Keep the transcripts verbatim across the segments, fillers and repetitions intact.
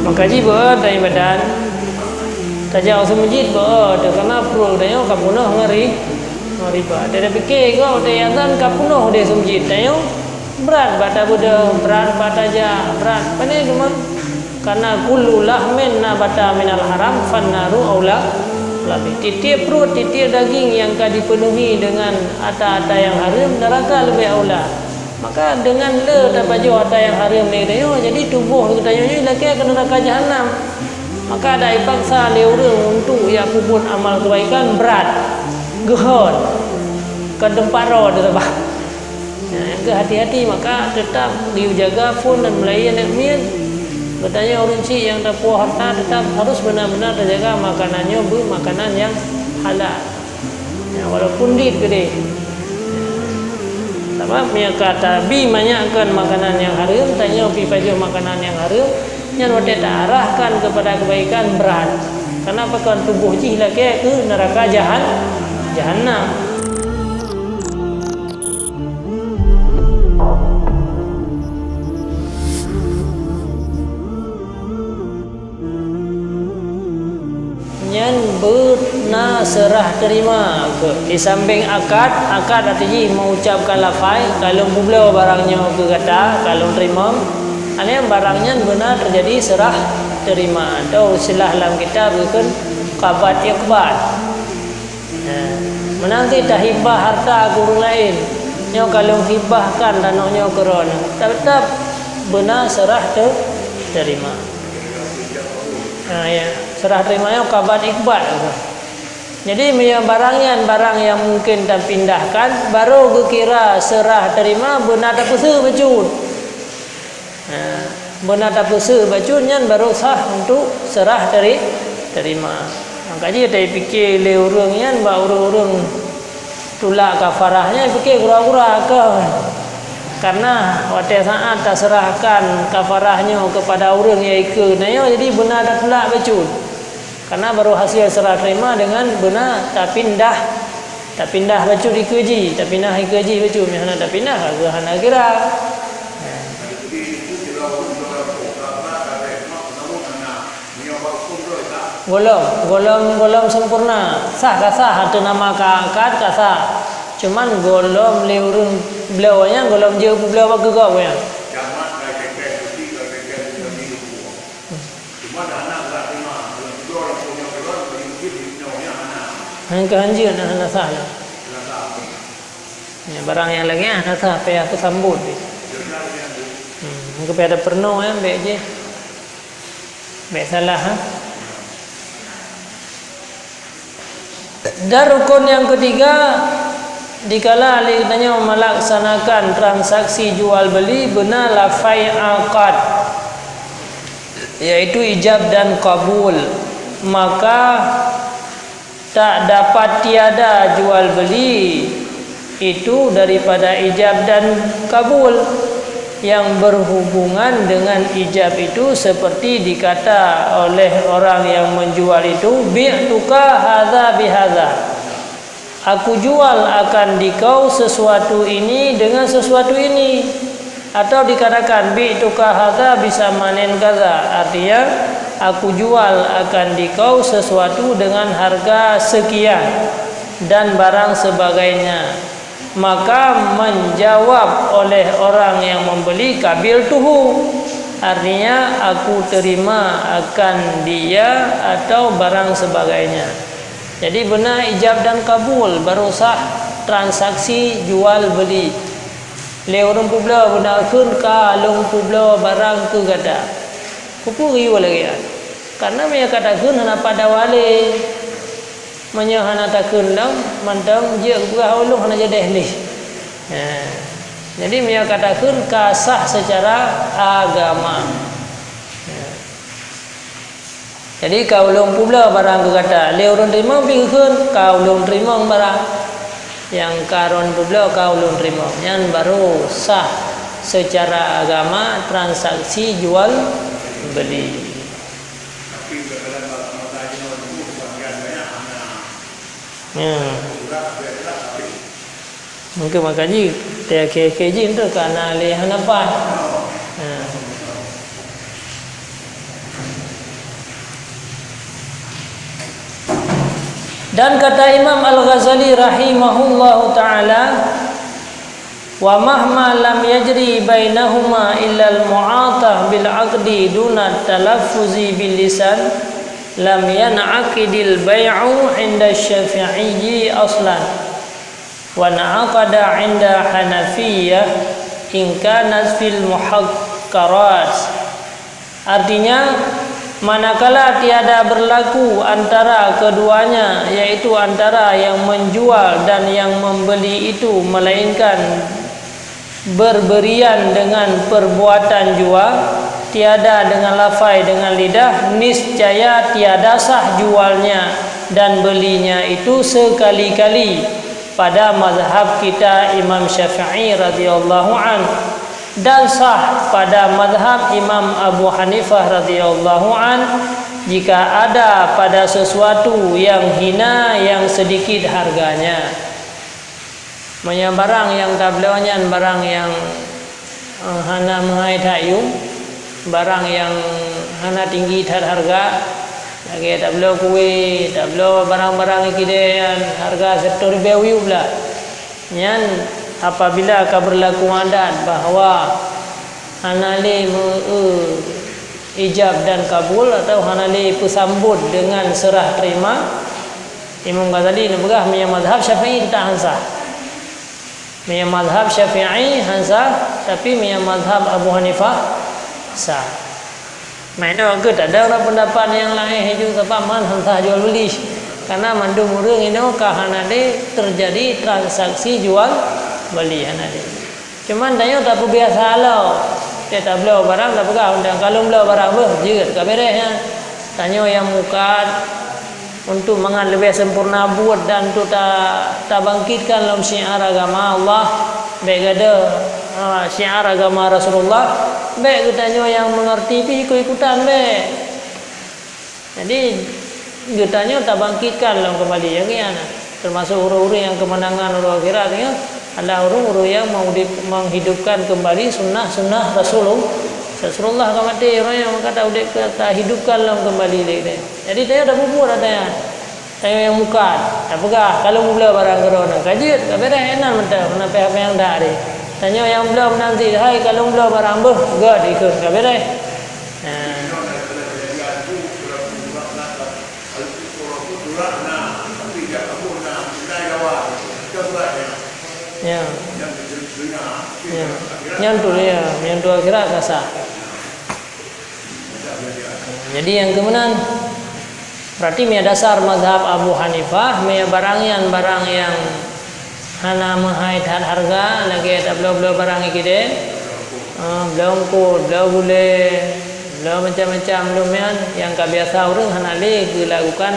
Maka jih beu tanyoe badan, tajak u meuseujid beu teuh, karena pruet tanyoe ka peunoh ngon ri-, ngon riba. Watèe tapike gob, watèe azan ka peunoh deh meuseujid tanyoe. Brat bak tabeudôh, brat bak tajak, brat pane teuma. Karena kullu lahmin nabata minal haram fannaru aula, aula bih. Tiep-tiep pruet, tiep-tiep daging nyang ka dipenuhi dengan ata-ata nyang hareuem, neuraka leubeh aula. Maka deungon le tapajoh ata nyang hareuem lé geutanyoe, jadi tuboh geutanyoe nyoe lakèe keu neuraka jahanam. Maka dai paksa lé ureueng untuk jak peubuet amal keubaikan brat, geuhon, kon teumpat droe teuh sabab. Nah, nyang keuh hati-hati, maka teutap geujaga phôn dan meulayeue aneuk miet. Geutanyoe ureueng chik nyang tapuwoe hareuta teutap harus beuna-beuna tajaga makanan nyoe beu makanan nyang halal. Ya, walaupun dit keudeh. Sabab meunyoe ka tabi manyak kon makanan nyang hareuem, tanyoe pi pajoh makanan nyang hareuem, nyan watèe taarahkan keupada keubaikan brat. Karena pakon tuboh jih lakèe keu neuraka jahan-, jahanam. Nyan beuna seurah teurima. Di sampéng akad, akad arti jih meuucapkan lafai, ka lôn peubloe barang nyoe keu gata, ka lôn teurimong. Aneuk barang nyan beuna teujadi seurah teurima, atau istilah lam kitab geukheun qabad iqbad. Nah, meunan cit tahibah hareuta keu ureueng laén, nyoe ka lôn hibahkan tanoh nyoe keu droeneuh, teutap beuna seurah teu-, teurima. Nah, ya, seurah teurima nyoe qabad iqbad. Jadi, meunyoe barang nyan barang nyang mungken tapindahkan, barô geukira seurah teurima beuna tapeuseue bacut. Ha, beuna tapeuseue bacut nyan barô sah untuk seurah teri-, teurima. Maka jih tapike lé ureueng nyan bak ureueng-ureueng tulak kafarah nyan pike gura-gura kon. Karena watèe saát taseurahkan kafarah nyoe keupada ureueng nyang ikeue na nyoe, jadi beuna tatulak bacut. Karena barô hasé seurah teurima deungon beuna tapindah, tapindah bacut ikeue jih, tapindah ikeue jih bacut, meuhana tapindah ka geuhana kira. Gohlom, gohlom, gohlom sempurna. Sah ka sah, ateueh nama ka akad ka sah. Cuman gohlom lé ureueng bloe nyan, gohlom jeuet peubloe bak keu gob nyan. Hana keuhanjeuet, hana sah lah. Ya, barang nyang lagèe nyan hana sah, payah teusambot. Hmm, mungken payah tapeurunoe, ya, bèk jih. Bèk salah, ha? Dan rukun nyang keutiga, dikala lé geutanyoe melaksanakan transaksi jual beli beuna lafai akad, yaitu ijab dan kabul, maka tak dapat tiada jual beli itu daripada ijab dan kabul yang berhubungan dengan ijab itu, seperti dikata oleh orang yang menjual itu, "Bi'tuka hadza bihadza." Aku jual akan dikau sesuatu ini dengan sesuatu ini. Atau dikatakan, "Bi'tuka hadza bisamanin kaza." Artinya, aku jual akan dikau sesuatu dengan harga sekian dan barang sebagainya. Maka menjawab oleh orang yang membeli, "Qabiltuhu." Artinya, aku terima akan dia atau barang sebagainya. Jadi, beuna ijab dan kabul, baru sah transaksi jual beli. Lé ureueng peubloe beuna kheun ka lôn peubloe barang keu gata. Keupeue geuyue lagèe nyan? Karena meunyoe ka takheun hana pat dawa lé. Meunyoe hana takheun lom, mantong jeuet geupeugah ulôn hana jadeh lé. Nah, jadi meunyoe ka takheun ka sah seucara agama. Nah. Jadi, ka ulôn peubloe barang keu gata. Lé ureueng teurimong pih geukheun, ka ulôn teurimong barang. Nyang ka droen peubloe ka ulôn teurimong. Nyan baru sah seucara agama transaksi jual beli. Ya. Mungkin maka jih, tiap akhé-akhé jih tu ka na lé hana paih. Ya. Dan kata Imam Al-Ghazali rahimahullahu taala, "Wa mahma lam yajri bainahuma illa al-mu'atah bil aqdi duna talaffuzi bil lisan, lam yan'aqidil bai'u 'inda Syafi'iyyi aslan, wa na'aqada 'inda Hanafiyyah in kanat fil muhakkarat." Artinya, manakala tiada berlaku antara keduanya, yaitu antara yang menjual dan yang membeli itu, melainkan berberian dengan perbuatan jua, tiada dengan lafai, dengan lidah, niscaya tiada sah jualnya dan belinya itu sekali-kali pada mazhab kita Imam Syafi'i radhiyallahu an, dan sah pada mazhab Imam Abu Hanifah radhiyallahu an jika ada pada sesuatu yang hina yang sedikit harganya. Meunyoe barang nyang tabloe nyan barang nyang, eh, hana meuhai that yum, barang nyang hana tinggi that hareuga, lagée tabloe kué, tabloe barang-barang nyang kidée nyan hareuga siratoh ribée u yub lah. Nyan apabila ka beurlaku adat bahwa hana lé meu-, eu, ijab dan kabul atau hana lé peusambot deungon seurah teurima, Imam Ghazali neupeugah meunyoe mazhab Syafi'i teutap han sah. Meunyoe mazhab Syafi'i han sah, tapi meunyoe mazhab Abu Hanifah sah. Meunoe geutanyoe ada ureuëng peundapat nyang laén hiju sabab man han sah jual beuli. Karena mandum ureuëng inoe ka hana lé teujadi transaksi jual beuli, hana lé. Cuman tanyoe tapeubiasa lom. Tiep tabloe barang tapeugah undang, "Ka lôn bloe barang beuh, jeuet ka beureh nyan." Tanyoe nyang mukat untuk mangat leubeh sempurna buet dan untuk ta-, tabangkitkan lom syiar agama Allah, bék gada, ha, syiar agama Rasulullah, bék geutanyoe nyang meungerti pih ikut-ikutan bék. Jadi, geutanyoe tabangkitkan lom keumbali, nyang nyan, teumasok ureuëng-ureuëng nyang keumeunangan uroe akhirat nyoe adalah ureuëng-ureuëng nyang mengudip-, menghidupkan kembali sunnah-sunnah Rasulul-, Rasulullah ka maté, ureuëng nyang maka taudép ka tahidupkan lom kembali lé geutanyoe. Jadi, tanyoe tapubuet ata nyan. Tanyoe nyang mukat, tapeugah, "Ka lôn bloe barang keudroe nyoe, ka jeuet, ka beureh, inan mantong, hana pih haba nyang that lé." Tanyoe nyang bloe meunan cit, "Hai, ka lôn bloe barang beuh," gét ikheun, ka beureh. Nah. Ya. Ya. Nyan tu, ya, nyan tu akhirat ka sah. Jadi nyang keumeunan, berarti meunyoe dasar mazhab Abu Hanifah, meunyoe barang nyan barang nyang hana meuhai that hareuga, lagée tabloe-bloe barang ikidée, eh, bloe eungkot, bloe gulée, bloe macam-macam lom nyan, nyang ka biasa ureuëng hana lé geulakukan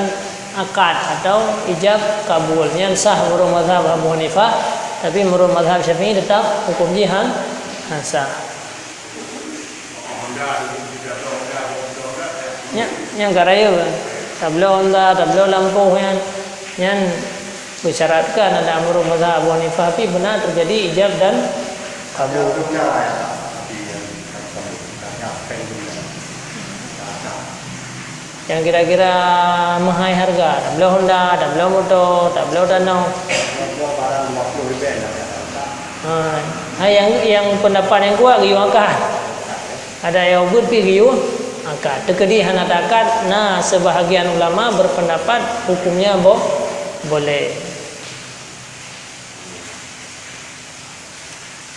akad atau ijab kabul. Nyan sah meunurot mazhab Abu Hanifah, tapi meunurot mazhab Syafi'i teutap huköm jih han, han sah. Nyan, nyan ka rayeuk kan. Tabloe honda, tabloe lampôh nyan. Nyan beusyaratkan ada meunurot mazhab Abu Hanifah pih beuna teujadi ijab dan kabul. Nyang kira-kira meuhai hareuga, tabloe honda, tabloe moto, tabloe tanoh. Ha, ha, nyang, nyang peundapat nyang kuat geuyue akad. Ada nyang ubit pih geuyue akad. Teukeudi hana taakad, na seubahagian ulama berpendapat hukumnya bo-, boleh.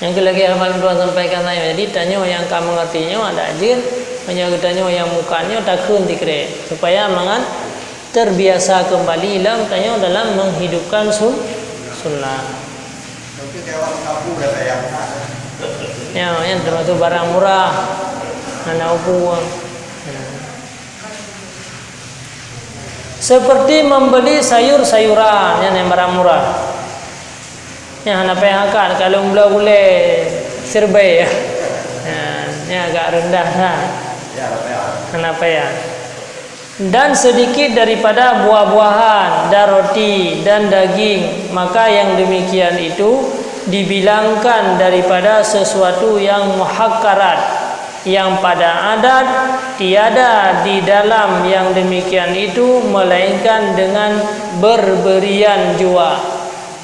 Nyang keu lagée haba lôn tuan sampaikan nyoe. Jadi tanyoe nyang ka meungerti nyoe adak jeuet, meunyoe geutanyoe nyang mukat nyoe takheun sikrek, supaya mangat terbiasa keumbali lom tanyoe dalam menghidupkan sun-, sunnah. Ya, nyan teumasok barang murah, hana upu. Seperti membeli sayur-sayuran, nyan nyang barang murah. Nyan hana payah akad, ka lôn bloe gulée siribée. Nyan, nyan agak rendah that. Hana payah. Dan sedikit daripada buah-buahan dan roti dan daging, maka yang demikian itu dibilangkan daripada sesuatu yang muhakkarat, yang pada adat tiada di dalam yang demikian itu melainkan dengan berberian jua.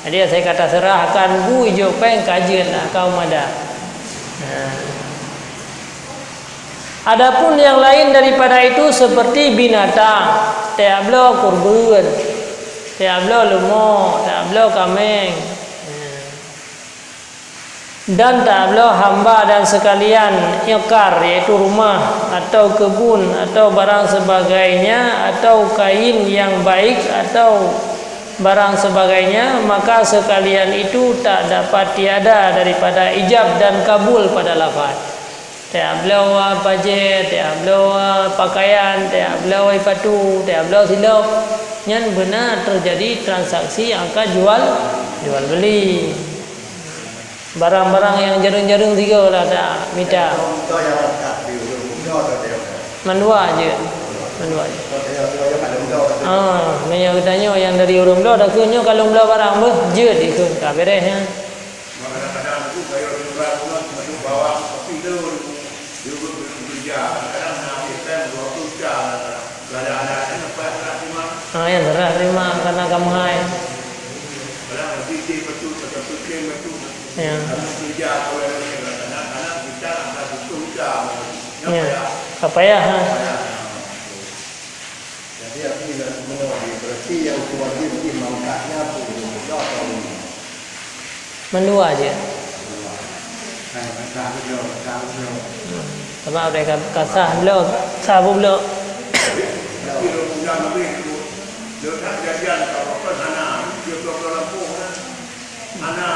Jadi, asai kata serahkan bu ijok péng ka jeuet lah kaum adat. Nah. Adapun yang lain daripada itu seperti binatang, tiap bloe kurban, tiap bloe leumo, tiap bloe kaméng, dan tiap bloe hamba dan sekalian iqar, yaitu rumah atau kebun atau barang sebagainya, atau kain yang baik atau barang sebagainya, maka sekalian itu tak dapat tiada daripada ijab dan kabul pada lafaz. Tiap bloe pajée, tiap bloe pakaian, tiap bloe patu, tiap bloe silop, nyan beuna teujadi transaksi angka jual, jual beli. Barang-barang nyang jareueng-jareueng sigoe lah tak mita. Mandua jeuet. Mandua jeuet. Ah, meunyoe geutanyoe nyang dari ureueng bloe, takheun nyoe ka lôn bloe barang beuh, jeuet dikheun, ka beres nyan. Kadang-kadang tu kayu tinggal pun masuk bawah, tapi dia dia bekerja. Kadang-kadang nak ambil time dua puluh jam. Ada-ada ni lepas nak terima. Ha, yang serah terima karena kamu hai. Kadang nanti dia betul, betul, betul, betul. Ya. Kalau kerja, kalau ada kadang-kadang kita ada butuh jam. Ya. Apa ya? Ha. Jadi, arti meunoe, berarti nyang wajéb jih mangkatnya pun dua atau lima? Mandua jeuet. Hai, mantap betul, mantap betul. Sama ada ka, ka sah bloe, sah pun bloe. Tapi dia punya lebih tu, dia nak jajan, kalau kan hana, dia tu orang kampung, kan? Hana.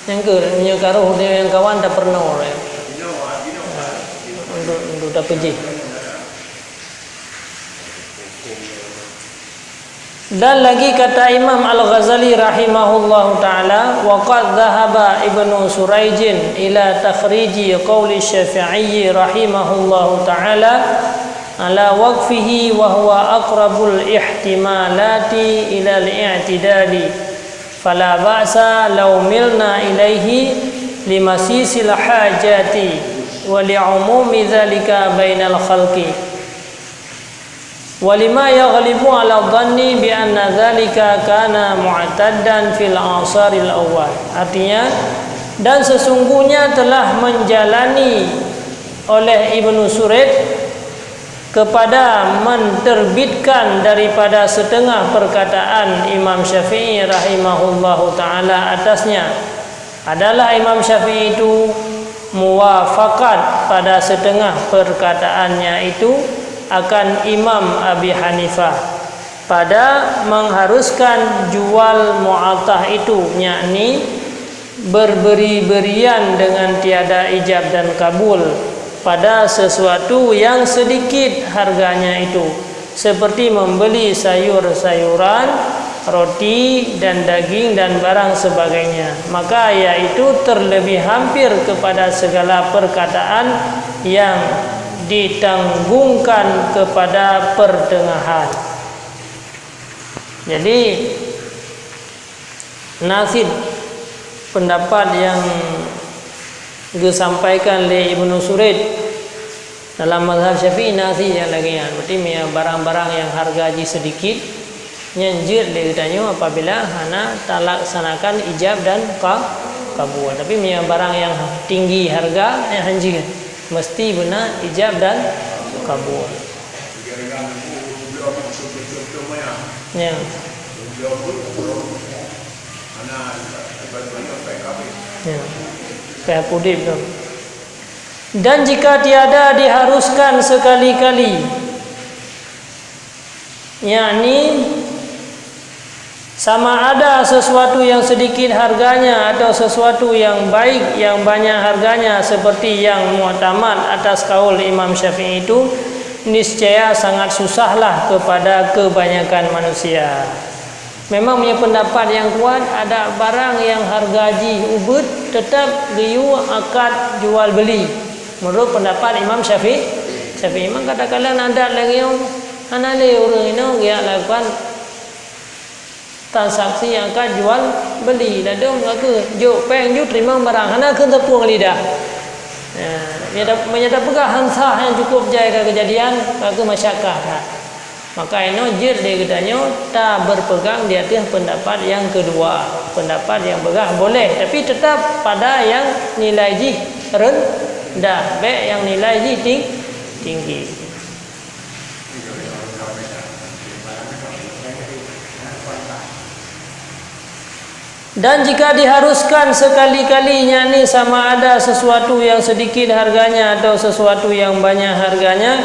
Nyang ke, meunyoe ka roh dia nyang kawan, tak pernah, ya. Untuk, untuk tak pejih. Dan lagi kata Imam Al-Ghazali rahimahullahu ta'ala, "Wa qad dhahaba Ibnu Suraijin ila takhriji qawli Syafi'i rahimahullahu ta'ala ala waqfihi wa huwa aqrabul ihtimalati ilal i'tidali, fala ba'sa law milna ilaihi limasisil hajati wa li'umumi dzalika bainal khalqi." Wa lima yaghlibu ala dhanni bi anna dzalika kana mu'taddan fil asharil awwal. Artinya, dan sesungguhnya telah menjalani oleh Ibnu Suraid kepada menterbitkan daripada setengah perkataan Imam Syafi'i rahimahullahu ta'ala atasnya. Adalah Imam Syafi'i itu muwafaqat pada setengah perkataannya itu akan Imam Abi Hanifah pada mengharuskan jual mu'athah itu, yakni berberi-berian dengan tiada ijab dan kabul pada sesuatu yang sedikit harganya itu, seperti membeli sayur-sayuran, roti, dan daging, dan barang sebagainya, maka yaitu terlebih hampir kepada segala perkataan yang ditanggungkan kepada pertengahan. Jadi, na cit pendapat nyang geusampaikan lé Ibnu Suraid dalam mazhab Syafi'i, na cit nyang lagée nyan. Berarti meunyoe barang-barang nyang harga jih sedikit, nyan jeuet lé geutanyoe apabila hana talaksanakan ijab dan ka-, kabul. Tapi meunyoe barang nyang tinggi harga, nyan han jeuet. Mesti beuna ijab dan kabul. Ya. Ya. Payah pudip tu. Dan jika tiada diharuskan sekali-kali, yakni sama ada sesuatu yang sedikit harganya atau sesuatu yang baik yang banyak harganya seperti yang muktamad atas kaul Imam Syafi'i itu, niscaya sangat susahlah kepada kebanyakan manusia. Memang punya pendapat yang kuat, ada barang yang harga jih ubit tetap geuyue akad jual beli. Menurut pendapat Imam Syafi'i, Syafi'i memang katakanlah adat lagée nyoe, Hana lé ureuëng inoe geujak lakukan transaksi akad jual beli, ladôm ka keuh jok péng ju teurimong barang, hana kheun sapeue ngon lidah. Nah, meunyoe ta-, meunyoe tapeugah han sah nyang cukup jai ka keujadian, ka keuh masyakah that. Maka inoe jeuet lé geutanyoe tabeureupegang di ateueh peundapat nyang keudua, peundapat nyang peugah boleh, tapi teutap pada nyang nilai jih reundah, bék nyang nilai jih ting-, tinggi. Dan jika diharuskan sekali-kali, yakni sama ada sesuatu yang sedikit harganya atau sesuatu yang banyak harganya,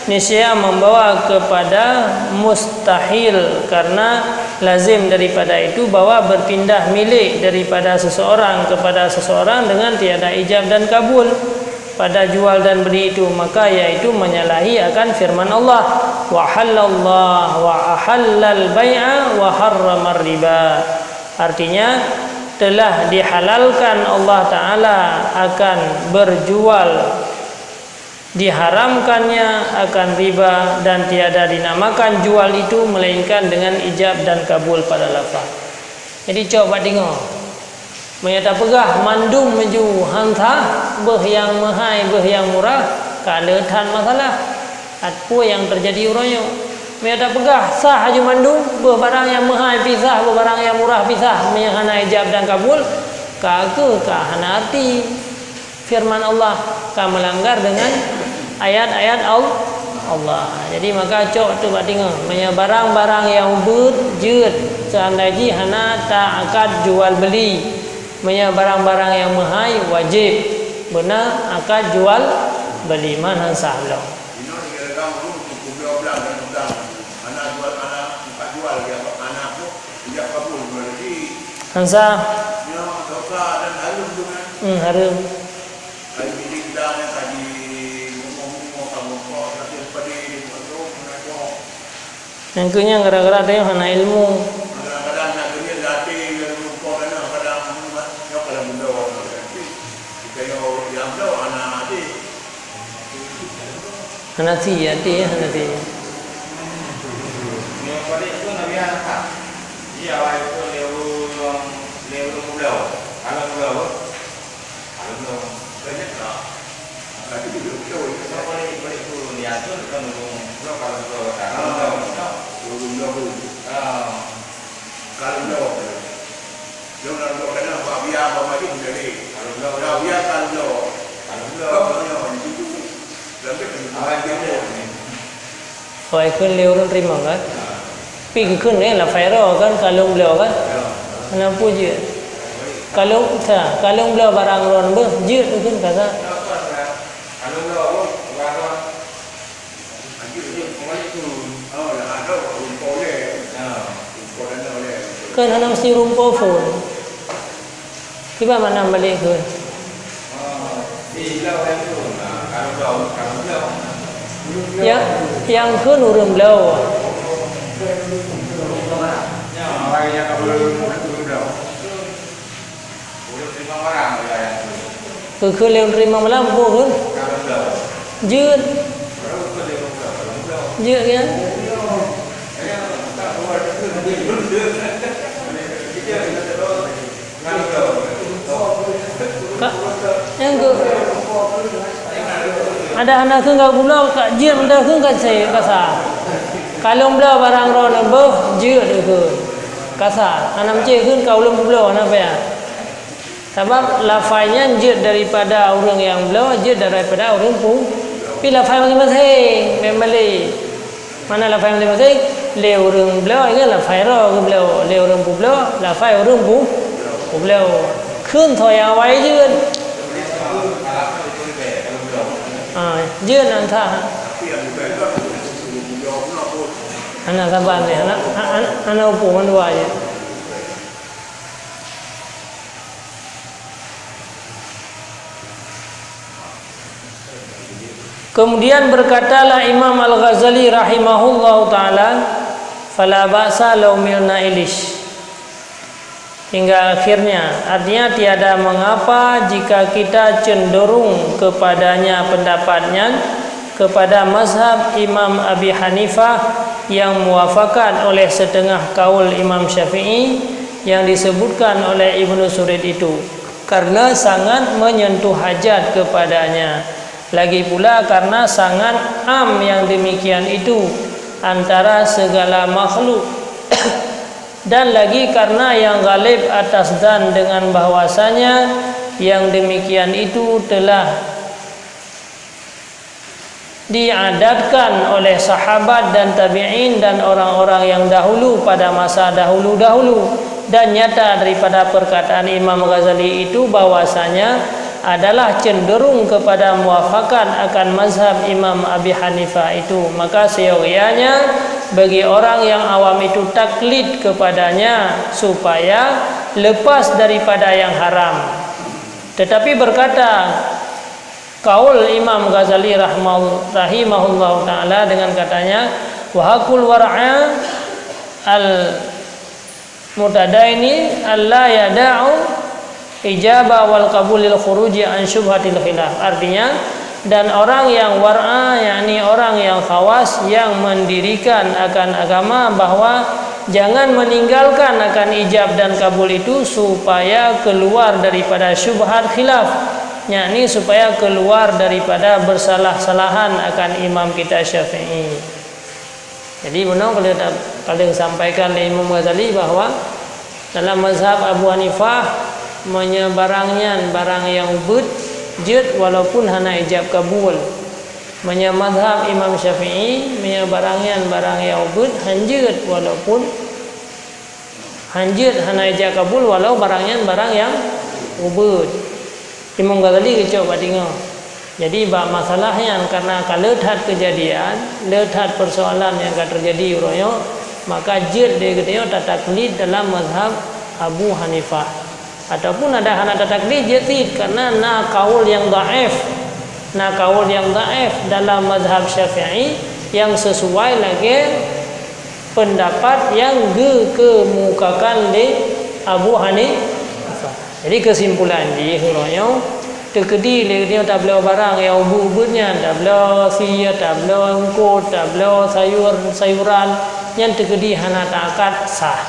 niscaya membawa kepada mustahil, karena lazim daripada itu bahwa berpindah milik daripada seseorang kepada seseorang dengan tiada ijab dan kabul pada jual dan beli itu, maka yaitu menyalahi akan firman Allah, "Wa halallah wa ahallal bai'a wa harramar riba." Artinya, telah dihalalkan Allah Ta'ala akan berjual, diharamkannya akan riba, dan tiada dinamakan jual itu melainkan dengan ijab dan kabul pada lafaz. Jadi, cok bak deungoe. Meunyoe tapeugah mandum meunyoe han sah, beuh nyang meuhai, beuh nyang murah, ka le that masalah. Peue nyang teujadi uroe nyoe? Meunyoe tapeugah sah laju mandum, beuh barang nyang meuhai pih sah, beuh barang nyang murah pih sah, meunyoe hana ijab dan kabul, ka keuh ka hana arti. Firman Allah ka meulanggar deungon ayat-ayat Al-, Allah. Jadi, maka cok teuk bak deungoe, meunyoe barang-barang nyang ubit jeuet, seundai jih hana ta akad jual beli, meunyoe barang-barang nyang meuhai wajéb beuna akad jual beli, man han sah lom. Han sah. Hmm, hareuem. Nyang keu nyan gara-gara tanyoe hana ilmu. Hanafi, até hanafi. Wai kheun lé ureuëng teurimong kan? Pi geukheun, eh, lafai roe kan, ka lôn bloe kan? Hana peue jeuet. Ka lôn, sa, ka lôn bloe barang droeneuh beuh, jeuet geukheun ka sa. Kheun hana meusti rumpok phon. Kiban makna balek kheun? Ya, nyang kheun ureuëng bloe. Keu kheun lé ureuëng teurimong malam, peue kheun? Jeuet. Jeuet, ya. Ka, nyang keu, ada hana kheun ka gula, ka jeuet, ada kheun ka se-, ka sa. Ka lôn bloe barang droeneuh beuh, jeuet kheun. Ka sa, hana meucé kheun ka ulôn peubloe, hana payah. Sabab lafai nyan jeuet daripada ureuëng nyang bloe, jeuet daripada ureuëng pu-, pi lafai maséng-maséng, memang lé. Mana lafai maséng-maséng? Lé ureuëng bloe, nyan lafai roe geubloe. Lé ureuëng peubloe, lafai ureuëng pu-, peubloe. Kheun soe nyang awai jeuet. Ha, jeuet nan sa. Hana saban lé, hana, hana, hana upung mandua jeuet. Kemudian berkatalah Imam Al-Ghazali rahimahullahu taala, "Fala ba'sa law milna ilish." Hingga akhirnya, artinya tiada mengapa jika kita cenderung kepadanya pendapat nyan, kepada mazhab Imam Abi Hanifah yang muwafakat oleh setengah kaul Imam Syafi'i yang disebutkan oleh Ibnu Surid itu, karena sangat menyentuh hajat kepadanya. Lagi pula karena sangat am yang demikian itu antara segala makhluk, dan lagi karena yang ghalib atas zan dengan bahwasanya yang demikian itu telah diadatkan oleh sahabat dan tabi'in dan orang-orang yang dahulu pada masa dahulu-dahulu, dan nyata daripada perkataan Imam Ghazali itu bahwasanya adalah cenderung kepada muafakat akan mazhab Imam Abi Hanifah itu, maka seyogianya bagi orang yang awam itu taklid kepadanya supaya lepas daripada yang haram. Tetapi berkata kaul Imam Ghazali rahmahullahu taala dengan katanya, "Wa hakul war'a al mutadaini alla yada'u ijaba wal qabul lil khuruji an syubhatil khilaf." Artinya, dan orang yang war'a, yakni orang yang khawas yang mendirikan akan agama, bahwa jangan meninggalkan akan ijab dan kabul itu supaya keluar daripada syubhat khilaf, yakni supaya keluar daripada bersalah-salahan akan imam kita Syafi'i. Jadi, bunoe ka lheueh ta-, ka lheueh sampaikan lé Imam Ghazali bahwa dalam mazhab Abu Hanifah, meunyoe barang nyan barang nyang ubeuet, jeuet walaupun hana ijab kabul. Meunyoe mazhab Imam Syafi'i, meunyoe barang nyan barang nyang ubeuet, han jeuet walaupun, han jeuet hana ijab kabul walau barang nyan barang nyang ubeuet. Imam Ghazali geucok bak teungoh. Jadi, bak masalah nyan, karena ka le that keujadian, le that peusoalan nyang ka teujadi uroe nyoe, maka jeuet lé geutanyoe tataklid dalam mazhab Abu Hanifah. Ataupun ada hana tataklid, jeuet cit, karena na kaul nyang dhaif. Na kaul nyang dhaif dalam mazhab Syafi'i nyang sesuai lagée peundapat nyang geukeumukakan lé Abu Hanifah. Jadi, keusimpulan jih uroe nyoe, teukeudi lé geutanyoe tabloe barang nyang ubeuet-ubeuet nyan, tabloe sie, tabloe eungkot, tabloe sayur, sayuran, nyan teukeudi hana taakad, sah.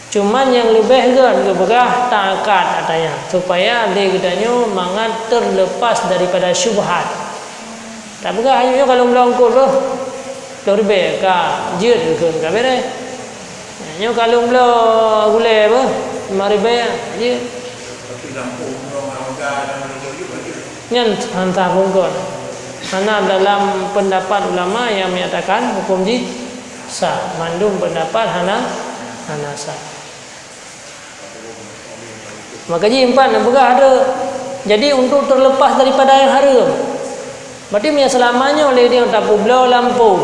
Cuman nyang leubeh gét geupeugah taakad ata nyan, supaya lé geutanyoe mangat teuleupas daripada syubhat. Tapeugah, "Ayo nyoe ka lôn bloe eungkot beuh, ploh ribée ka jeuet," geukheun, ka beureh. "Nyoe ka lôn bloe gulée beuh, limong ribée jeuet." Nyan han sah phon kon. Hana dalam peundapat ulama nyang menyatakan huköm jih sah. Mandum peundapat hana, hana sah. Maka jih empat na peugah ada. Jadi, untuk terlepas daripada yang haram. Berarti meunyoe seulama nyoe lé dia tapeubloe lampôh,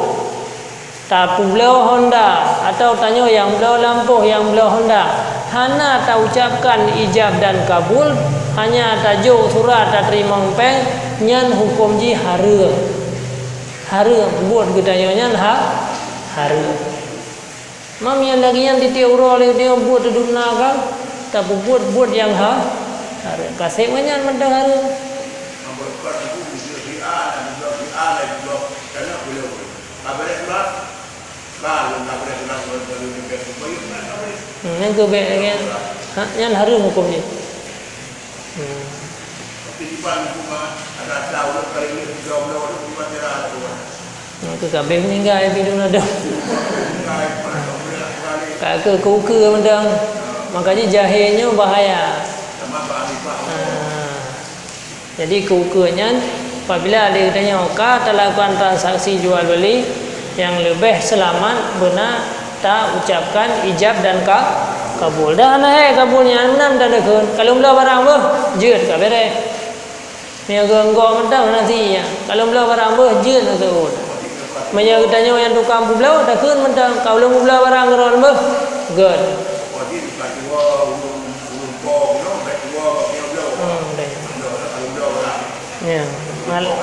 tapeubloe honda, atau tanyoe nyang bloe lampôh, nyang bloe honda, hana taucapkan ijab dan kabul, hanya tajok surat tateurimong péng, nyan huköm jih haram. Haram, buet geutanyoe nyan ha-, haram. Mam nyang lagée nyan tieb-tieb uroe lé nyoe buet teuduna ka, tapeubuet buet nyang ha-, hareuem. Ka seb ngon nyan mantong hareuem. Hmm, nyan keuh bék lagée nyan. Ha, nyan hareuem huköm jih. Hmm. Nah, keu kabeh meuninggai pih dum ladom. Ka keu kukeue mantong. Maka jih jahé nyoe bahaya. Ah. Jadi kukeue nyan, apabila lé geutanyoe ka talakukan transaksi jual beli, nyang leubeh seulamat beuna taucapkan ijab dan ka-, kabul. Dan hana hé kabul nyan meunan tadeungon, "Ka lôn bloe barang beuh, jeuet ka beureh." Meunyoe geuh eunggok mantong nasi nyan, ka lôn bloe barang beuh, jeuet meuseuen. Meunyoe geutanyoe nyang tukang peubloe, takheun mantong, "Ka lôn peubloe barang keu droeneuh beuh, gét." Hmm, deh. Ya, mangat,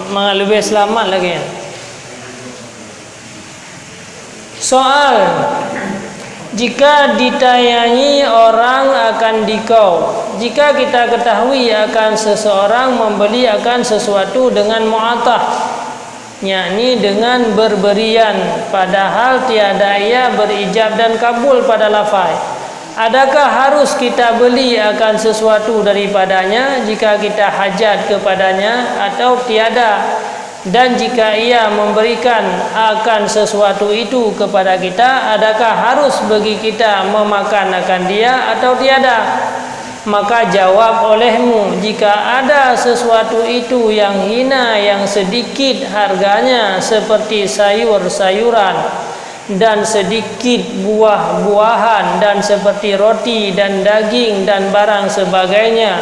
mangat leubeh seulamat lagée nyan. Soal, jika ditanya'i orang akan dikau, jika kita ketahui akan seseorang membeli akan sesuatu dengan mu'athah, yakni dengan berberian, padahal tiada ia berijab dan kabul pada lafai. Adakah harus kita beli akan sesuatu daripadanya jika kita hajat kepadanya atau tiada? Dan jika ia memberikan akan sesuatu itu kepada kita, adakah harus bagi kita memakan akan dia atau tiada? Maka jawab olehmu, jika ada sesuatu itu yang hina, yang sedikit harganya, seperti sayur-sayuran, dan sedikit buah-buahan, dan seperti roti dan daging dan barang sebagainya,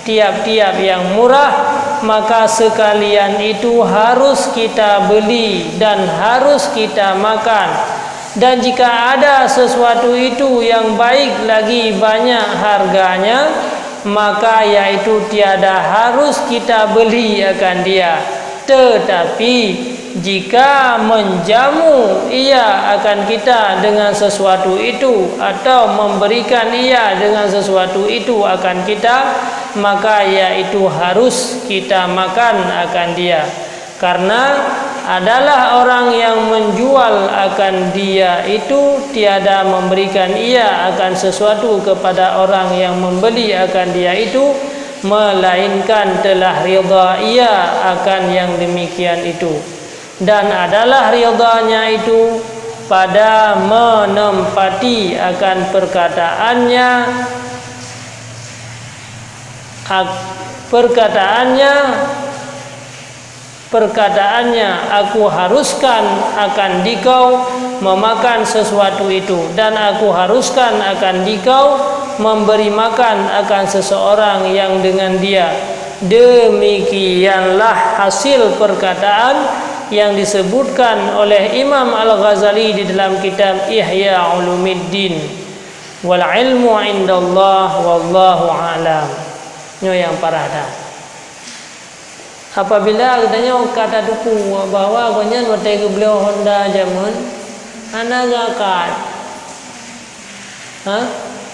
tiap-tiap yang murah, maka sekalian itu harus kita beli dan harus kita makan. Dan jika ada sesuatu itu yang baik lagi banyak harganya, maka yaitu tiada harus kita beli akan dia. Tetapi jika menjamu ia akan kita dengan sesuatu itu, atau memberikan ia dengan sesuatu itu akan kita, maka yaitu harus kita makan akan dia. Karena adalah orang yang menjual akan dia itu tiada memberikan ia akan sesuatu kepada orang yang membeli akan dia itu, melainkan telah ridha ia akan yang demikian itu. Dan adalah ridhanya itu pada menempati akan perkataannya, ak-, perkataannya, perkataannya, "Aku haruskan akan dikau memakan sesuatu itu, dan aku haruskan akan dikau memberi makan akan seseorang yang dengan dia." Demikianlah hasil perkataan yang disebutkan oleh Imam Al-Ghazali di dalam kitab Ihya Ulumuddin. "Wal ilmu indallah, wallahu a'lam." Nyoe nyang parah that. Apabila geutanyoe ka tateupeue bahwa gobnyan watée geubloe honda jameun hana geuakat, ha?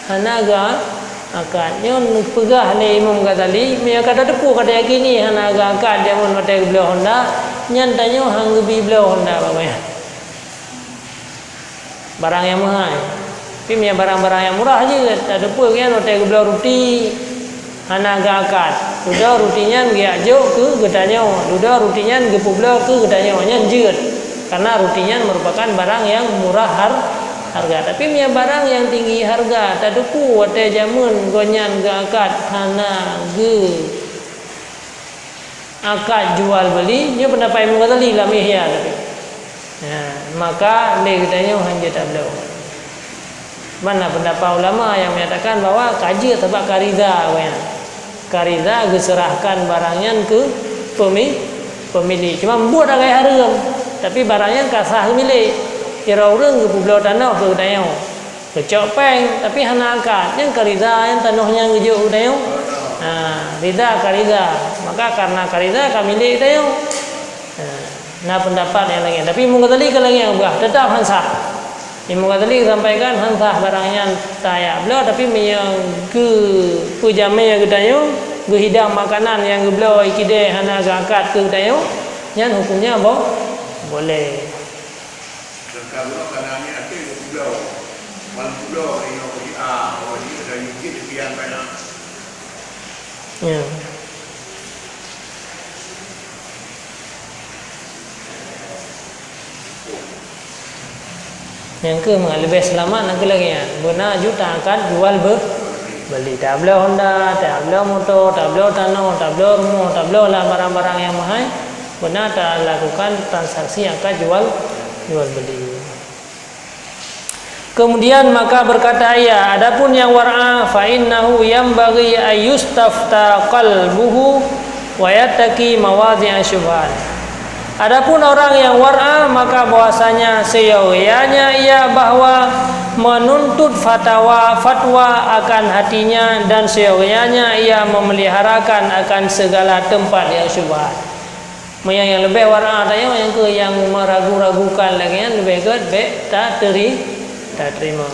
Hana geuakat. Nyoe neupeugah lé Imam Ghazali, meunyoe ka tateupeue, ka tayakini hana geuakat jameun watée geubloe honda, nyan tanyoe han geubi bloe honda bak gobnyan. Barang nyang meuhai. Tapi meunyoe barang-barang nyang murah jeuet, tateupeue nyan watée geubloe ruti hana geuakat. Dudoe ruti nyan geujak jok keu geutanyoe, dudoe ruti nyan geupeubloe keu geutanyoe, nyan jeuet. Karena ruti nyan merupakan barang nyang murah har-, harga. Tapi meunyoe barang nyang tinggi harga, tateupeue watée jameun gobnyan geuakat hana geu- akat jual beuli, nyoe pendapat Imam Ghazali lam Ihya tapi. Nah, maka lé geutanyoe hanjeuet tabloe. Mana pendapat ulama yang menyatakan bahwa ka jeuet sabab ka ridha awaknyan. Ka ridha geuseurahkan barang nyan keu pemi-, pemilik. Cuma buet agak hareuem, tapi barang nyan ka sah milék. Sidroe ureuëng geupeubloe tanoh keu geutanyoe. Geucok péng, tapi hana akad. Nyan ka ridha, nyan tanoh nyan geujok geutanyoe. Ha, ridha ka ridha. Maka karena ka ridha ka milék geutanyoe. Ha, na pendapat nyang laén. Tapi Imam Ghazali ka laén peugah, teutap han sah. Imam Ghazali sampaikan han sah barang nyan tajak bloe, tapi meunyoe geupeujamé geutanyoe, geuhidang makanan nyang geubloe ikidée hana geuakad keu geutanyoe, nyan hukumnya bo-, boleh. Dan ka geunoe ka na aneuk até geupubloe. Wan publoe inoe di a, oh, di ada yukit di pian banyak. Ya. Nyang keu leubeh seulamat nyang keu lagée nyan. Beuna ju taangkat jual be-, beuli. Tabloe honda, tabloe moto, tabloe tanoh, tabloe rumoh, tabloe lah barang-barang nyang meuhai. Beuna talakukan transaksi angkat jual, jual beuli. Kemudian maka berkata ia, adapun yang war'a, fa innahu yanbaghi an yustafta qalbuhu wa yattaqi mawadhi'a syubhat. Adapun orang yang war'a, maka bahwasanya seyogianya ia bahwa menuntut fatawa, fatwa akan hatinya, dan seyogianya ia memeliharakan akan segala tempat yang syubhat. Meunyoe nyang leubeh war'a tanyoe nyang keu nyang meragu-ragukan lagée nyan leubeh gét bék tateri-, taterima.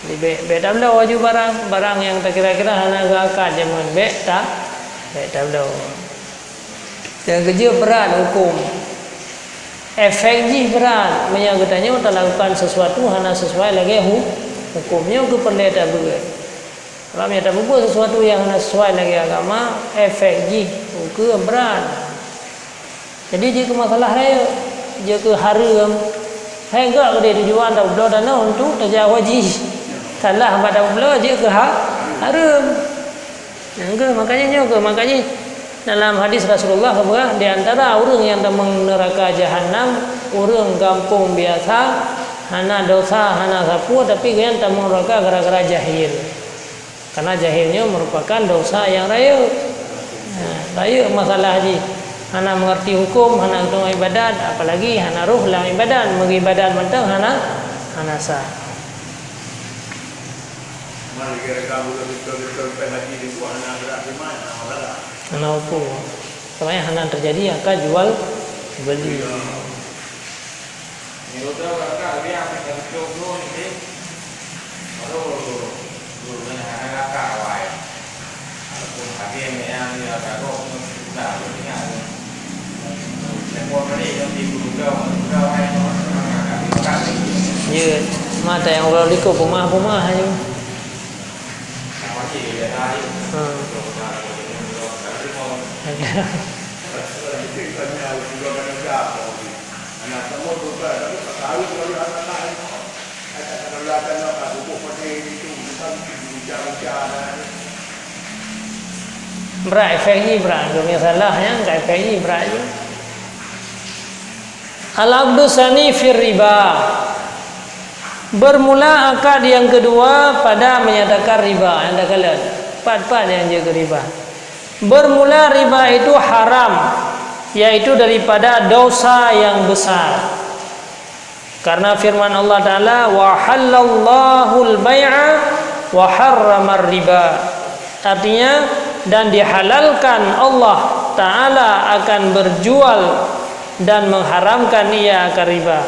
Jadi bék, bék tabloe laju barang, barang nyang takira-kira hana geuakad jameun bék ta-, bék tabloe. Nyang keujeuet brat huköm. Efek jih brat, meunyoe geutanyoe talakukan sesuatu hana sesuai lagée hu-, huköm. Nyoe keuh peureulée tabeuet. Kalau meunyoe tapeubuet sesuatu nyang hana sesuai lagée agama, efek jih keuh brat. Jadi, jeuet keu masalah rayeuk, jeuet keu hareuem. Hai gak keudeh tujuan tapeubloe tanoh untuk tajak haji. Salah bak tapeubloe jeuet keu ha-, hareuem. Nyang keuh, makanya nyoe keuh, makanya dalam hadis Rasulullah geupeugah, di antara ureuëng nyang tamong neuraka jahanam, ureuëng gampông biasa, hana dosa, hana sapeue, tapi gobnyan tamong neuraka gara-gara jahil. Karena jahil nyoe merupakan dosa nyang rayeuk. Nah, rayeuk masalah jih. Hana mengerti hukum, hana geutanyoe ibadat, apalagi hana roh lam ibadat. Meuibadat mantong hana, hana sah. Mana kira-kira bulan betul-betul pen haji di gua, anak berat di mana, anak berat? Hana upu. Sebenarnya hana terjadi angka jual beli. Iya. Ni udah berangkat, dia akan terjun dulu ni, sih. Aduh, dulu, dulu, hana ngakak awai. Ya, mata yang orang liko pemah-pemah aja. Hmm. Brat efek jih brat, geumisalah nyan ka efek jih brat jih. Al-aqdu tsani fir riba. Bermula akad yang kedua pada menyatakan riba, nyang takalon. Pat-pat nyang jeuet keu riba. Bermula riba itu haram, yaitu daripada dosa yang besar. Karena firman Allah Ta'ala, "Wa halallahul bai'a wa harramar riba." Artinya, dan dihalalkan Allah Ta'ala akan berjual dan mengharamkan ia akan riba.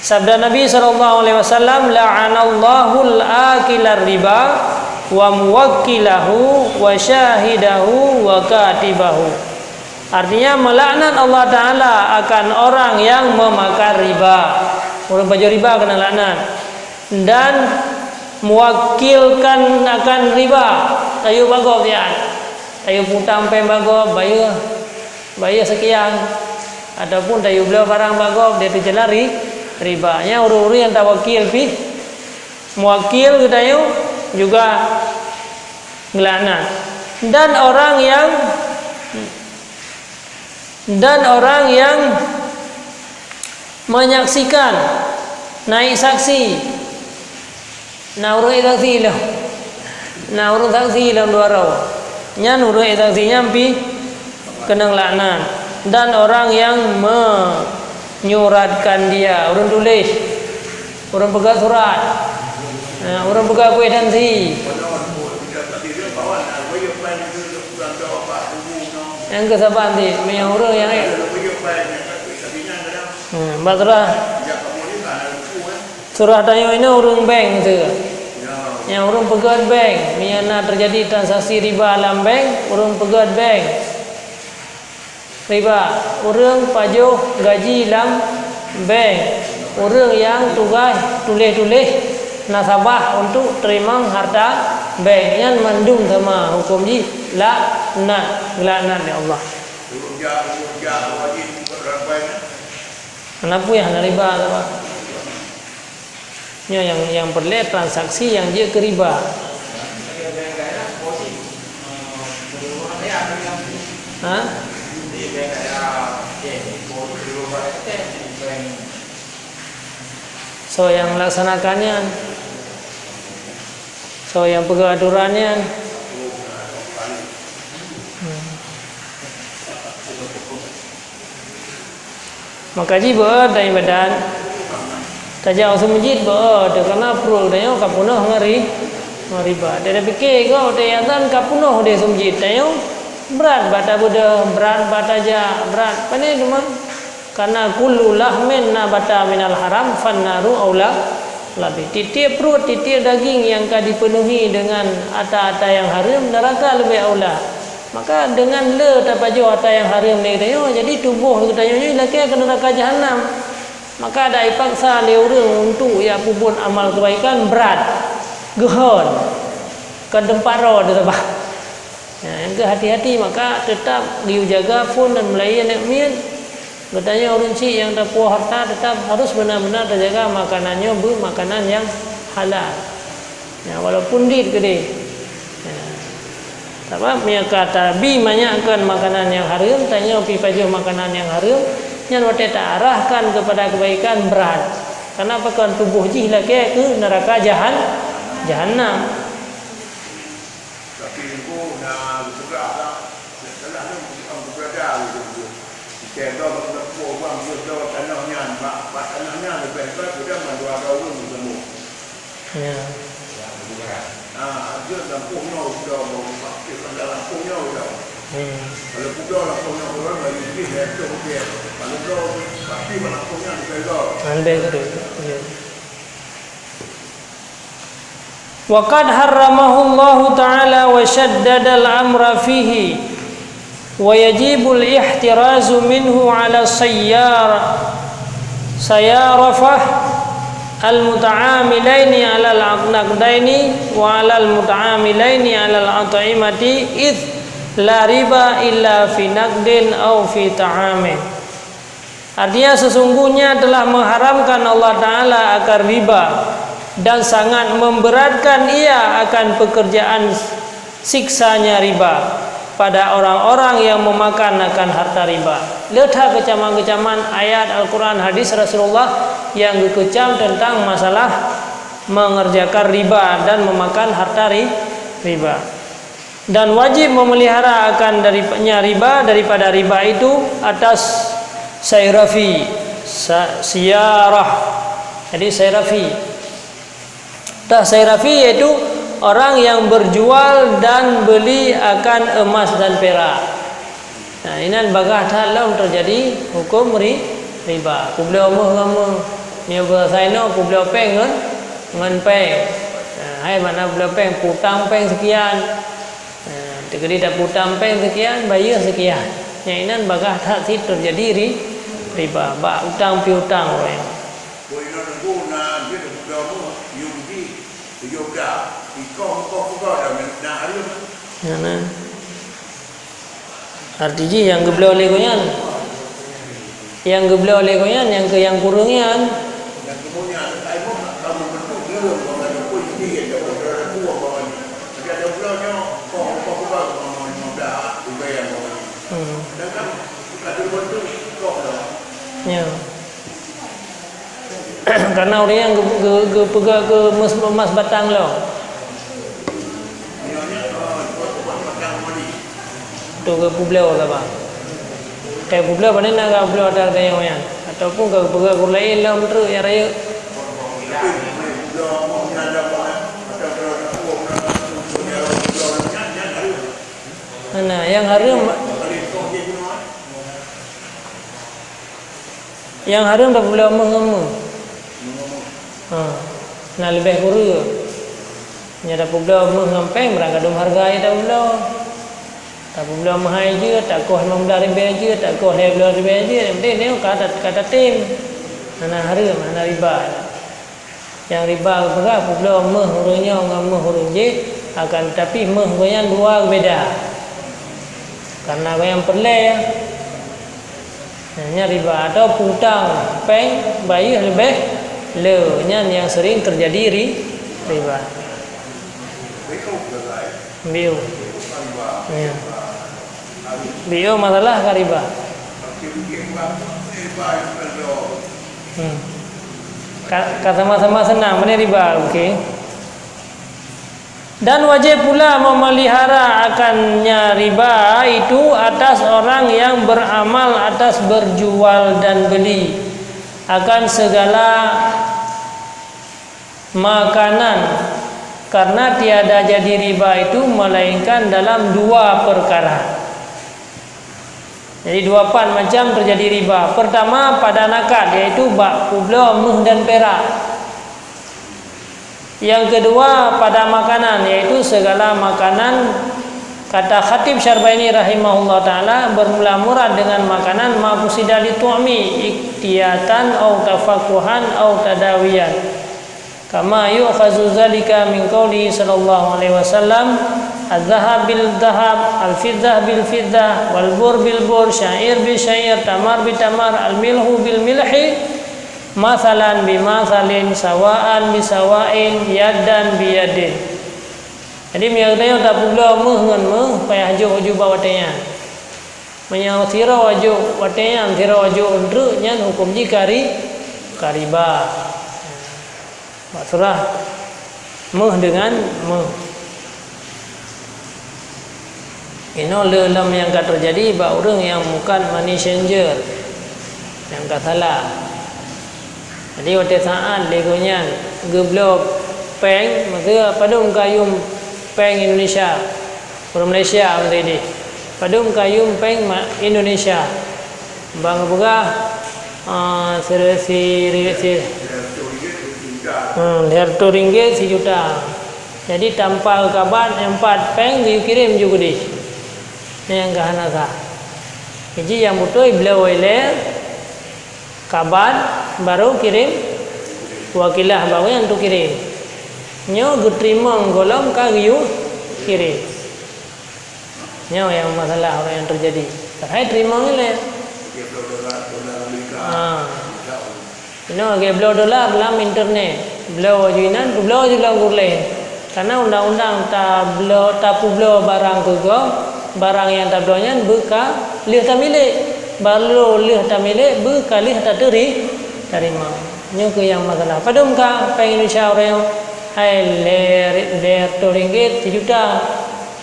Sabda Nabi sallallahu alaihi wasallam, "La'anallahul akilar riba wa muwakkilahu wa syahidahu wa katibahu." Artinya, melaknat Allah Ta'ala akan orang yang memakan riba. Ureuëng pajoh riba keuneuk laknat. Dan mewakilkan akan riba. Tayue bak gob nyan. Tayue putang péng bak gob, bayeue, bayeue sekian. Ataupun tayue bloe barang bak gob, dia tu jalan ri-, riba. Nyan ureuëng-ureuëng nyang tawakil pih. Mewakil geutanyoe juga ngelaknat. Dan orang yang Dan orang yang menyaksikan, naik saksi. Na ureuëng saksi lom. Na ureuëng saksi lom dua droe. Nyan ureuëng saksi nyan pih keuneuk laknat. Dan orang yang menyuratkan dia, ureuëng tuléh. Ureuëng peugah surat. Ha, ureuëng peugah kuitansi. Nyang keusaban cit, meunyoe ureuëng nyang, hmm, bak surah, surah tanyoe inoe ureuëng bank tu. Nyang ureuëng peugah bank, meunyoe na terjadi transaksi riba lam bank, ureuëng peugah bank. Riba, ureuëng pajoh gaji lam bank, ureuëng nyang tugaih tuléh-tuléh nasabah untuk teurimong hareuta bank, nyan mandum sama huköm jih laknat, geulaknat lé Allah. Hana peue hana riba, Pak. Nyoe nyang, nyang peureulée transaksi nyang jeuet keu riba. Ha? Soe nyang melaksanakan nyan? Soe nyang peugah atoran nyan? Hmm. Maka jih beu-o taibadat, tajak u meuseujid beu-o teuh, karna pruet tanyoe ka peunoh ngon ri-, ngon riba. Dada pike gob teuh azan ka peunoh deh u meuseujid tanyoe, brat bak tabeudôh, brat bak tajak, brat. Pane teuma? Karna kullu lahmin nabata minal haram fannaru aula labi. Tieb-tieb pruet, tieb-tieb daging nyang ka dipeunuhi deungon ata-ata nyang hareuem, neuraka leubeh aula. Maka deungon le tapajoh ata nyang hareuem lé geutanyoe, jadi tuboh geutanyoe nyoe ilakée keu neuraka jahanam. Maka dipaksa lé ureuëng untuk jak peubuet amal keubaikan brat, geuhon, kon teumpat droe teutabah. Nah, nyang keuh hati-hati, maka teutab geuyue jaga phon dan meulayeue aneuk miet. Geutanyoe ureuëng chik nyang tapuwoe harta teutab harus beuna-beuna tajaga makanan nyoe beu makanan nyang halal. Ya, walaupun dit keudeh. Ya. Sabab meunyoe ka tabi manyak kon makanan nyang hareuem, tanyoe pi pajoh makanan nyang hareuem, nyan watée taarahkan keupada keubaikan brat. Karena pakon tuboh jih lakée keu neuraka jahan-, jahanam. Tapi engkau na geupeugah lah, nak salah tu bukan geupeugah gitu. Kita dah bertemu orang dia dah tanah nyan, mak, mak tanah nyan lebih hebat sudah mandua orang bertemu. Ya. Ah, dia lampu nyawa sudah mau pakai pada lampu nyawa sudah. Hmm. Kalau kuda lampu nyawa orang lagi lebih dari tu dia. Kalau kau pasti lampu nyawa lebih. Andai tu. Ya. Wa qad harramahullahu ta'ala wa syaddadal amra fihi, wa yajibul ihtirazu minhu 'ala sayyar-, sayyarafah al-muta'amilaini 'alal naqdaini wa 'alal muta'amilaini 'alal at'imati, idh la riba illa fi naqdin aw fi ta'amin. Artinya, sesungguhnya telah mengharamkan Allah Ta'ala akan riba dan sangat memberatkan ia akan pekerjaan siksanya riba pada orang-orang yang memakan akan harta riba. Le that keucaman-keucaman ayat Al-Quran, hadis Rasulullah yang geukeucam tentang masalah mengerjakan riba dan memakan harta ri-, riba. Dan wajib memelihara akan dari-, nya riba, daripada riba itu atas sairafi, sa-, siyarah. Jadi sairafi. Atas sairafi yaitu orang yang berjual dan beli akan emas dan perak. Nah, inan bagah that lom terjadi hukum ri-, riba. Peubloe méuh ngon méuh. Nyoe bahasa inoe peubloe péng ngon, ngon péng. Nah, hai makna peubloe péng, peutang péng sekian. Nah, teukeudi tapeutang péng sekian, bayeue sekian. Nyang inan bagah that cit terjadi ri-, riba, bak utang piutang ureuëng. Ya, nah. Arti jih nyang geubloe lé gobnyan. Nyang geubloe lé gobnyan nyang keu nyang kureueng nyan. Hmm. Ya. Karena ureuëng nyang geu-, geu-, geupeugah keu emas, emas batang lom. Tu geupeubloe saban. Teupeubloe, pane na geupeubloe ata teuh nyan. Ataupun geupeugah ureuëng laén lom treuk nyang rayeuk. Mana nyang hareuem? Nyang hareuem tapeubloe méuh ngon méuh. Ha. Na leubeh kureueng. Nyoe tapeubloe méuh ngon péng, barang gadôh hareuga jih tapeubloe. Tapeubloe meuhai jeuet, takoh limong blaih ribèe jeuet, takoh lhèe blaih ribèe jeuet. Nyang penting nyoe ka ta-, ka tatem. Hana hareuem, hana riba. Nyang riba geupeugah peubloe méuh ureuëng nyoe ngon méuh ureuëng jéh, akan teutapi méuh gobnyan dua geubeda. Karena gobnyan peureulèe, nyan riba, atau peutang péng bayeue leubeh le, nyan nyang sering teujadi ri-, riba. Biu. Ya. Biu masalah ka riba. Hmm. Ka, ka sama-sama seunang, mana riba, okey. Dan wajib pula memelihara akannya riba itu atas orang yang beramal atas berjual dan beli akan segala makanan, karena tiada jadi riba itu melainkan dalam dua perkara. Jadi, dua pat macam terjadi riba. Pertama, pada nakad, yaitu bak peubloe méuh dan perak. Yang kedua, pada makanan, yaitu segala makanan Kata Khatib Syarbaini rahimahullah taala, bermula murad dengan makanan ma qusida li tu'mi iktiyatan au tafakuhan au tadawiyan. Kama yu'khazu zalika min qaulihi sallallahu alaihi wasallam, "Adz-dzahab bil dzahab, al-fiddah bil fiddah, wal bur bil bur, syair bil syair, tamar bi tamar, al-milhu bil milhi, matsalan bi matsalin, sawaan bi sawa'in, yadan bi yadin." Jadi, meunyoe geutanyoe tapeubloe méuh ngon méuh, payah jok uju bak watée nyan. Meunyoe sidroe jok watée nyan, sidroe jok treuk, nyan huköm jih ka ri-, ka riba. Bak surah méuh deungon méuh. Inoe le lom nyang ka teujadi bak ureuëng nyang bukan money changer, nyang ka salah. Jadi, watée saát lé gobnyan geubloe péng, maksud padum ka yuem péng Indonesia, ureuëng Malaysia maksud jih, padum ka yuem péng ma-, Indonesia. Ban geupeugah, ah, si, si, si, hmm, lhèe reutôh ringgit sijuta. Jadi, tanpa geukaban, empat péng geuyue kirém ju keudeh. Nyan nyang ka hana sah. Jadi, nyang beutôi bloe ilée, kaban, barô kirém, wakilah barô nyan teukirém. Nyoe geuteurimong gohlom ka geuyue kirém. Nyoe nyang masalah ureuëng nyang teujadi. Padahai teurimong ilée. Ah. Inoe lagée bloe dolar lam internet. Bloe ju inan, bloe ju lam gurée. Karena undang-undang tabloe, tapeubloe barang keu gob, barang nyang tabloe nyan beuka lheueh tamilék. Barô lheueh tamilék beuka lheueh tateuri-, tarima. Nyoe keuh nyang masalah. Padum ka péng Indonesia uroe nyoe? Hai lhèe, lhèe reutôh ringgit sijuta.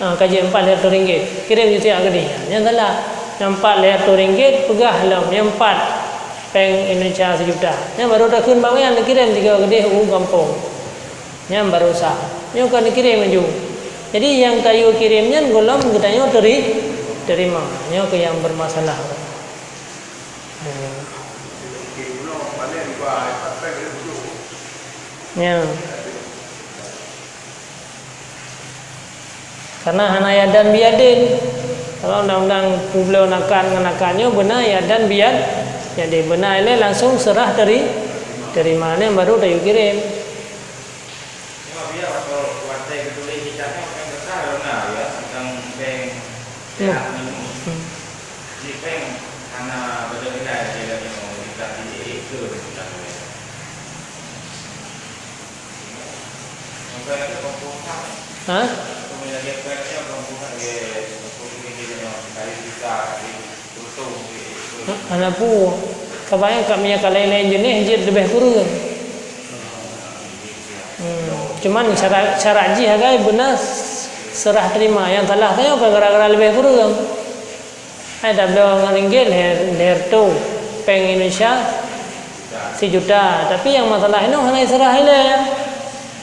Ah, ka jeuet empat lhèe reutôh ringgit. Kirém ju siat keudeh. Nyan salah. Nyang empat lhèe reutôh ringgit peugah lom nyang empat péng Indonesia sijuta. Nyan barô takheun bak nyan kirém sigoe keudeh u gampông. Nyan barô sah. Nyoe ka neukirém laju. Jadi, nyang tayue kirém nyan gohlom geutanyoe teuri-, teurima. Nyoe keuh nyang bermasalah. Hmm. Nyan. Karena hana yadan biyadin. Kalau undang-undang peubloe akad ngon akad nyoe beuna yadan biyad-, jadi beuna ilée langsung seurah teuri-, teurima nyan barô tayue kirém. Nah. Hmm. Hah? Hana peue. Kabanyakan ka laén-laén jeuneh jeuet leubeh kureueng. Hmm. Cuman syarat, syarat jih agak beuna seurah teurima. Nyang salah tanyoe ka gara-gara leubeh kureueng. Hai tabloe ngon ringgit lhèe, lhèe reutôh, péng Indonesia sijuta. Tapi nyang masalah inoe hana seurah ilée.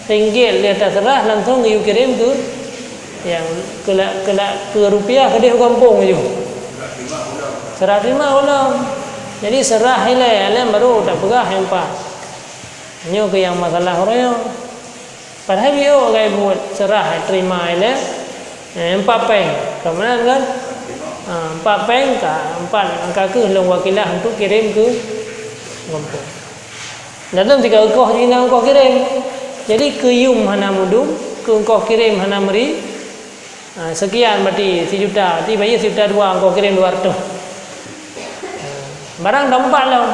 Ringgit lheueh taseurah langsung geuyue kirém keu nyang keu la-, keu la-, keu rupiah keudeh u gampông laju. Seurah teurima gohlom. Jadi seurah ilée, ilée barô tapeugah nyang pat. Nyoe keuh nyang masalah uroe nyoe. Padahai biôh geubuet seurah teurima ilée, eh, empat péng. Ka meunan kan? Ha, empat péng ka, empat ka keuh lôn wakilah untuk kirém keu gampông. Dan lom tinggai ongkoh jih na ongkoh kirém. Jadi keu yuem hana meudum, keu ongkoh kirém hana meuri. Ha, sekian berarti sijuta, berarti bayeue sijuta dua, ongkoh kirém dua reutôh. Ha, barang taumpat lom.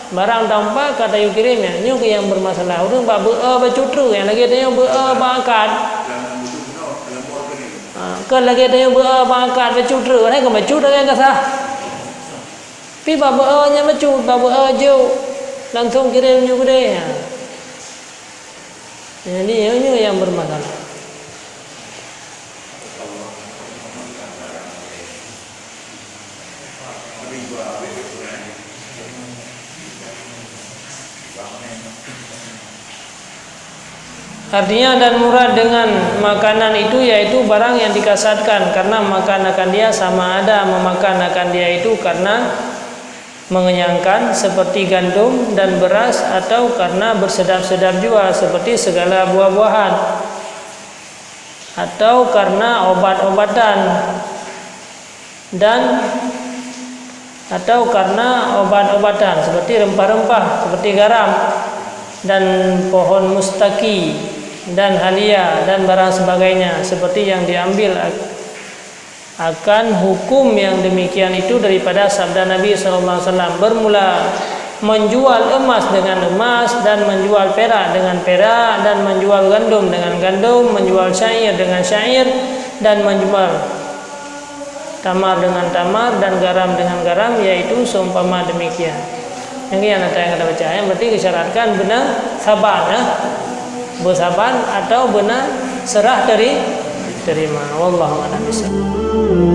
Barang taumpat ka tayue kirém nyan. Nyoe keuh nyang bermasalah. Ureuëng bak beu-e bacut treuk, nyang lagée tanyoe beu-e bak akad. Ha, kon lagée tanyoe beu-e bak akad bacut treuk, padahai kon bacut lagée nyang ka sah. Pi bak beu-e nyang bacut, bak beu-e jok, langsung kirém ju keudeh. Ha. Jadi, nyoe, nyoe nyang bermasalah. Artinya, dan murad dengan makanan itu yaitu barang yang dikasatkan karena makan akan dia, sama ada memakan akan dia itu karena mengenyangkan seperti gandum dan beras atau karena bersedap-sedap jua seperti segala buah-buahan. atau karena obat-obatan dan atau karena obat-obatan seperti rempah-rempah seperti garam dan pohon mustaki dan halia dan barang sebagainya seperti yang diambil ak- akan hukum yang demikian itu daripada sabda Nabi sallallahu alaihi wasallam, bermula menjual emas dengan emas dan menjual perak dengan perak dan menjual gandum dengan gandum, menjual syair dengan syair dan menjual tamar dengan tamar dan garam dengan garam, yaitu seumpama demikian. Nyang nyan ata nyang ka baca, nyang berarti geusyaratkan beuna saban, eh? Beusaban atau beuna serah teri-, terima. Wallahu a'lam bishawab.